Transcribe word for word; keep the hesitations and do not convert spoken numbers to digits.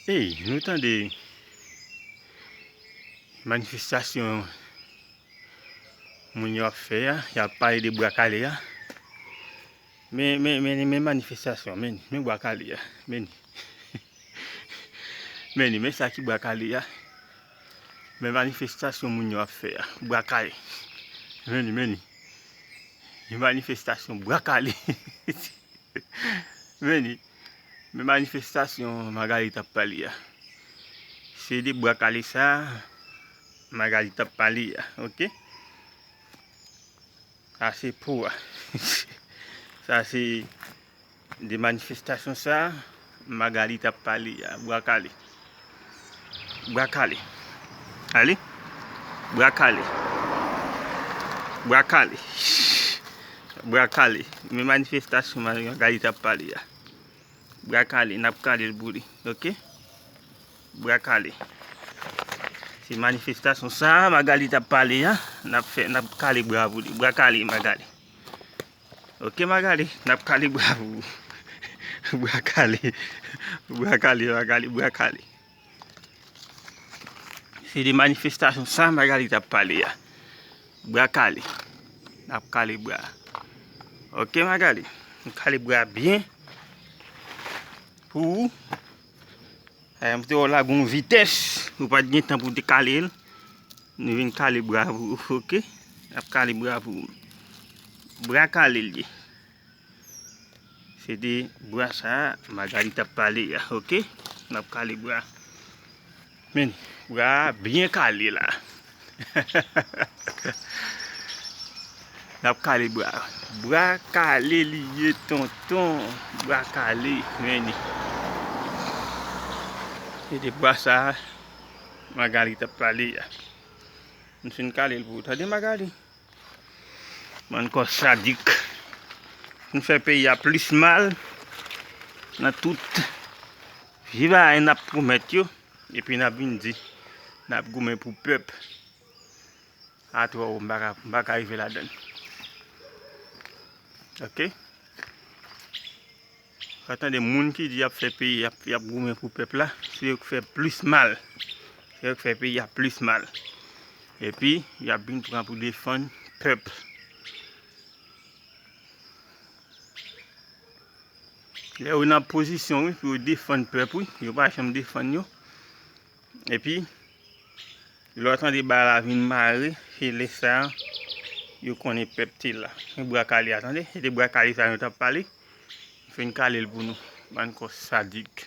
Ey, nou tande manifestasyon moun yo ap fè a, y ap pale de bwa kale a. Men, men, men, men manifestasyon, men, men bwa kale a, men. Men, men sa ki bwa kale a. Men manifestasyon moun yo ap fè a, bwa kale. Men, men, men manifestasyon bwa kale. Men, men manifestasyon Magali t ap pale a. Se de bwa kale sa Magali t ap pale a, oke? Sa se pou a. Sa se de manifestasyon sa Magali t ap pale a, bwa kale. Bwa kale. Ale. Bwa kale. Bwa kale. Bwa kale. Men manifestasyon Magali t ap pale a. Bwa kale, n ap kale l pou li. Oke? Bwa kale. Se manifestasyon sa Magali t ap pale a. N ap fè, n ap kale bra pou li. Bwa kale, Magali. Oke, Magali, n ap kale bra pou ou. Bwa kale. Bwa kale, Magali, bwa kale. Se de manifestasyon sa Magali t ap pale a. Bra kale. N ap kale bra. Oke, Magali. Nou kale bra byen. Pou ou. Eh, m te wè w lage yon vitès. Ou pa t gen tan pou w te kale l. Nou vin kale bra pou ou, oke? N ap kale bra pou ou. Bra kale l ye. Se de bra sa Magali t ap pale a, oke? N ap kale bra. Men, bra a byen kale la. N ap kale bra. Bra kale li ye, tonton. Bra kale, men. Se de bra sa Magali t ap pale a. M fin kale l pou ou. Tande, Magali? Bann kò sadik. Nou fè peyi a plis mal nan tout vye bagay n ap pwomèt yo, epi n ap vin di n ap goumen pou pèp. A twò, m pa ka, m pa ka rive ladan l. Oke? Sa tande moun ki di y ap fè peyi, y ap, y ap goumen pou pèp la, se yo k fè plis mal. Se yo k fè peyi a plis mal. Epi, y ap vin pran pou defann pèp. Lè yo nan pozisyon, wi, pou yo defann pèp, wi, yo pa janm defann yo. Epi, lè w tande bagay la vin mare, se lè sa a, yo konnen pèp te la. Men bra kale a, tande, se te bra kale sa yo t ap pale. M fin kale l pou nou. Bann kò sadik.